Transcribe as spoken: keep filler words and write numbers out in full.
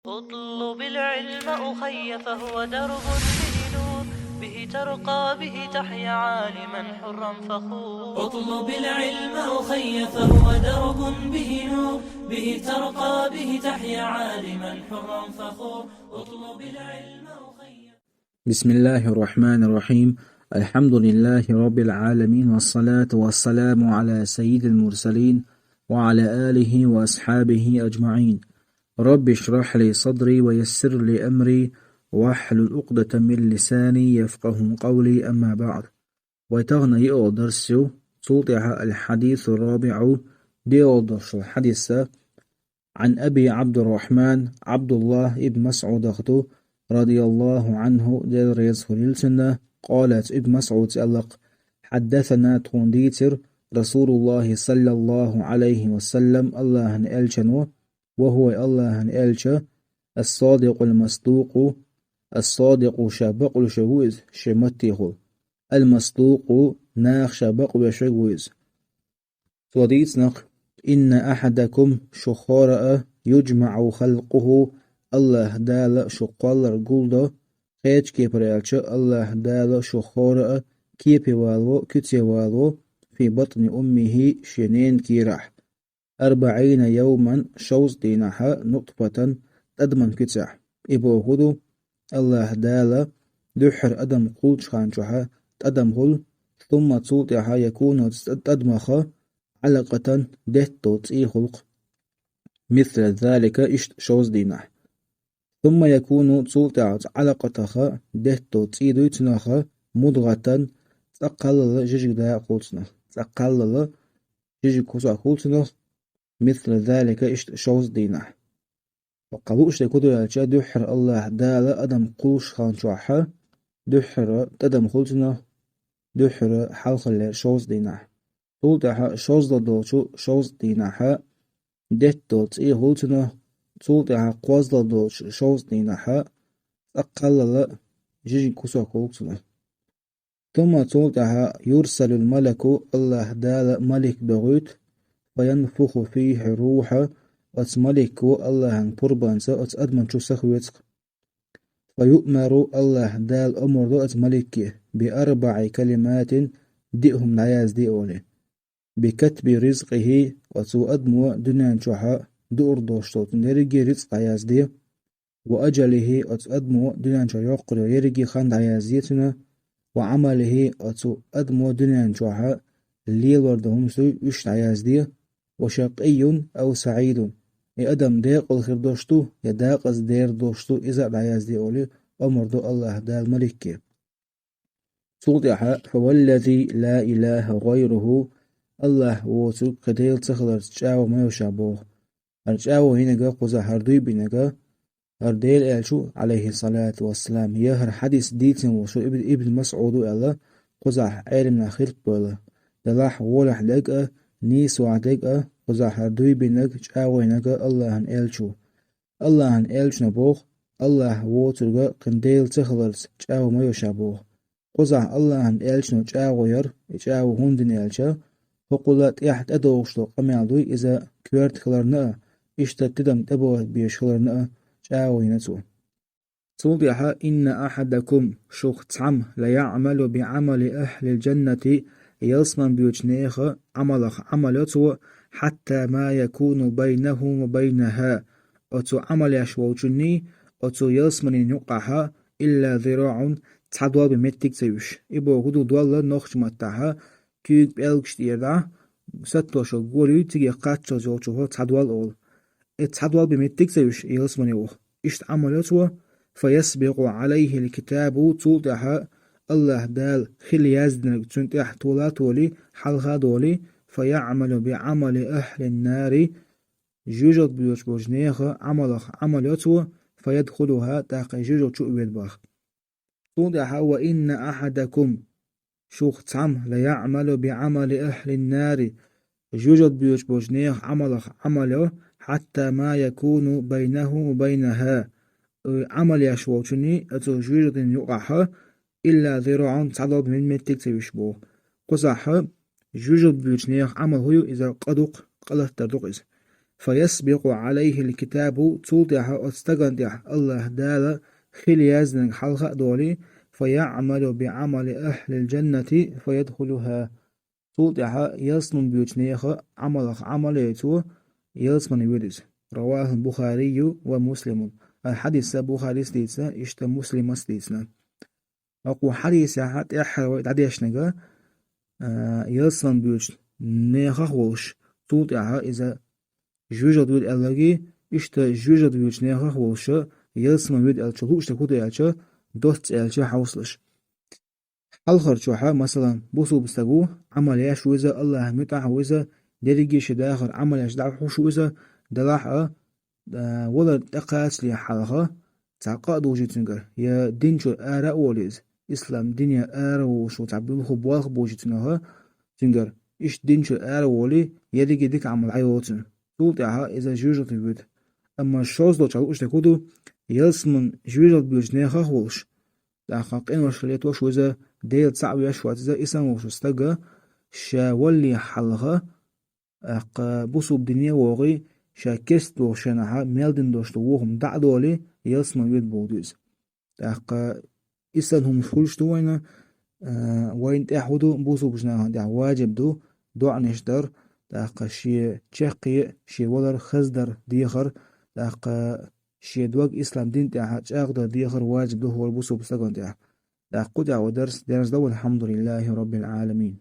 اطلب العلم أخي فهو درب به نور، به ترقى به تحيا عالما حرا فخور. اطلب العلم أخي فهو درب به نور، به ترقى به تحيا عالما حرا فخور. اطلب العلم أخي. بسم الله الرحمن الرحيم. الحمد لله رب العالمين، والصلاة والسلام على سيد المرسلين وعلى آله وأصحابه أجمعين. رب اشرح لي صدري ويسر لي أمري واحلل عقدة من لساني يفقه قولي، أما بعد. Вай тахана йола дарс ю, цул тӀаьхьа الحديث الرابع, диъолгӀа долча хьадиса. عن أبي عبد الرحمن, ӀабдуллахӀ ибн МасӀудах ду, رضي الله عنه, Дела реза хуьлийла цунна, قال, ибн МасӀуда аьлла-кх: حدثنا, тхуна дийцира, رسول الله صلى الله عليه وسلم, АллахӀан Элчано, وهو, АллахӀан Элча, الصادق المصدوق, الصادق, ша бакъвеш верг ву иза, шен маттехула, المصدوق, наха ша бакъвеш верг ву иза. Цо дийцина-кх: إن أحدكم, шух хӀора а, يجمع خلقه, АллахӀ Дала шух кхоллар гулдо, кхеча кепара аьлча, АллахӀ Дала шух хӀора а кепе валаво, куьце валаво, في بطن أمه, шен ненан кийрахь, أربعين يوما, шовзткъа дийнахьа, نطفة, тӀадаман куьцехь. И бохург ду, АллахӀ Дала дуьххьара адам кхуллучу хан чохь тӀадам хуьлу, ثم, цул тӀаьхьа, يكون, оцу тӀадамах, علقة, детта долу цӀий хуьлу-кх, مثل ذلك, иштта шовзткъа дийнахь. ثم يكون, цул тӀаьхьа оцу علقة-х, детта долу цӀий дуй цунах, مضغة, цкъа кхаллала жижиг дакъа хуьлу цунах, цкъа кхаллала жижиг кусок хуьлу цунах, مثل ذلك, иштта шовзткъа дийнахь. Ткъа лууш дерг хӀун ду аьлча, дуьххьара АллахӀ Дала адам кхуллуш хан чохь, дуьххьара тӀадам хуьлу цунах, дуьххьара хьалхалера шовзткъа дийнахь. Цул тӀаьхьа шозлагӀа долчу шовзткъа дийнахьа, детта долу цӀий хуьлу цунах, цул тӀаьхьа кхозлагӀа долчу шовзткъа дийнахьа, цкъа кхаллала жижиг кусок хуьлу цунах. ثم, цул тӀаьхьа, يرسل الملك, АллахӀ Дала малик дохуьйту, فينفخ فيه الروح, оцу малико АллахӀан пурбанца оцу адаман чу сахоьцу-кх. فيؤمر, АллахӀ Дала омра до оцу малике, بأربع كلمات, диъ хӀума дӀаязде олий. بكتب رزقه, оцу адамо дуьнен чохь дуур долуш долу цуьнан ерриге рицкъ дӀаязде, وأجله, оцу адамо дуьнен чохь йоккхур йолу ерриге хан дӀаязде цуьнан, وعمله, оцу адамо дуьнен чохь лелор долу хӀумнаш дуй, уьш дӀаязде, وشقي أو سعيد, и адам декъала хир долуш ду я декъаза дер долуш ду, иза а дӀаязде олий, омра до АллахӀ Дала малике. Цул тӀаьхьа, فوالذي لا إله غيره, АллахӀ воцург кхин Дела ца хиларца чӀагӀо ма йо ша боху. ХӀара чӀагӀо йинарг, кхузахь хӀара дуй бинарг, хӀара Делан Элча ву, عليه الصلاة والسلام, я хӀара хьадис дийцина волуш ву Ибн, Ибн МасӀуд ву аьлла, кхузахь Ӏеламнах хилпа бевлла. Делахь, волахь дерг а, нийсонехь дерг а, кхузахь хӀара дуй бинарг, чӀагӀо йинарг АллахӀан Элча ву. АллахӀан Элчано боху, АллахӀ воцург кхин Дела ца хиларца чӀагӀо ма йо ша боху. Кхузахь АллахӀан Элчано чӀагӀо яр, и чӀагӀо хӀунда дина аьлча, хӀокхул тӀаьхьа тӀедогӀуш долу къамел дуй иза, коьрта хиларна а, иштта тидам тӀебохург безаш хиларна а чӀагӀо йина цо. Цул тӀаьхьа, إن أحدكم, шух цхьамма, ليعمل بعمل أهل الجنة, ялсаман боьдучу нехан Ӏамалах Ӏамал йо цо, حتى ما يكون بينه وبينها, оцу Ӏамал еш волчунний, оцу ялсаманийн юкъахь, إلا ذراع, цхьа долбан меттиг а ца юьсуш. И бохург ду, долла нохчийн маттахь, куьйга пӀелгаш тӀера дӀа, саттошо гора юй, цига кхаччалц йолчух цхьа долла олу. И цхьа долбан меттиг а ца юьсуш, ялсамане ваха. Иштта Ӏамал йо цо, فيسبق عليه الكتاب, цул тӀаьхьа АллахӀ Дала хила яздинарг цуьнан тӀехь тола а толий, хьалха а долий, فيعمل بعمل أهل النار, жоьжалт боьдуш болчу нехан Ӏамалах Ӏамал йо цо, فيدخلها, тӀаккха и жоьжалт чу а веда боху. Цул тӀаьхьа, وإن أحدكم, шух цхьамма, ليعمل بعمل أهل النار, жоьжалт боьдуш болчу нехан Ӏамалах Ӏамал йо, حتى ما يكون بينه وبينها, и Ӏамал еш волчунний оцу жоьжалтийн юкъахь, إلا ذراع, цхьа долбан меттиг а ца юьсуш боху. Кхузахь жоьжалт боьдучу нехан Ӏамал хӀун ю, иза къа ду-кх, къа латдар ду-кх иза. فيسبق عليه الكتاب, цул тӀаьхьа оцу стагана тӀехь АллахӀ Дала хила яздинарг хьалха а долий, فيعمل بعمل أهل الجنة فيدخلها. Цул тӀаьхьа ялсаман боьдучу нехан Ӏамалах Ӏамал яй цо, ялсамане воьду иза. رواه البخاري ومسلم. Хьадис Бухарис дийцина, иштта Муслимас дийцина. Кху хьадисехь тӀаьххьара вай дӀадешнарг, а, ялсаман боьдучу нехах волуш, цул тӀаьхьа иза жоьжахате воьду аьлларгий, иштта жоьжахате воьдучу нехах волуша ялсамане воьду аьллачух луъуш дерг хӀун ду аьлча, доцца аьлча хьовсалаш. Хьалхарчохь, масалан, бусулба стаг ву, Ӏамал еш ву иза, АллахӀан муьтӀахь ву иза, дерриге шен дахар Ӏамал еш дӀахьуш ву иза, делахь а, а, валар тӀекхачале хьалха, цхьа къа а дужий цуьнгара, я дин чуьра ара а волий иза, ислам дине ара волуш ву цхьа билггал болх бужий цуьнгара, цуьнгара, иштта дин чуьра ара волий, ерриге дика Ӏамал дӀайолу цуьнан. Цул тӀаьхьа иза жоьжахате воьду. Амма шозлагӀчохь луъуш дерг хӀун ду, ялсамане жоьжахате боьдучу нехах волуш, тӀаккха къинош летош ву иза, Дела цхьаъ веш вац иза, и санна волуш стаг, ша валале хьалха, тӀаккха бусулба дине а вогӀий, ша кестта волуш шайнахьа мел дина долуш долу вон хӀума дӀа а долий, ялсамане воьду бохург ду иза. ТӀаккха и санна хӀуманаш хуьлуш ду вайна, а, вайна тӀехь хӀун ду, бусулба нахана тӀехь важиб ду доӀанаш дар, тӀаккха шен чаккхе а, шен валар хаздар дехар, тӀаккха шен дог ислам дин тӀехь чӀагӀдар дехар важиб ду хӀора бусулба стагана тӀехь. ТӀаккха кху тӀехь вай дарс дерзадо, والحمد لله رب العالمين.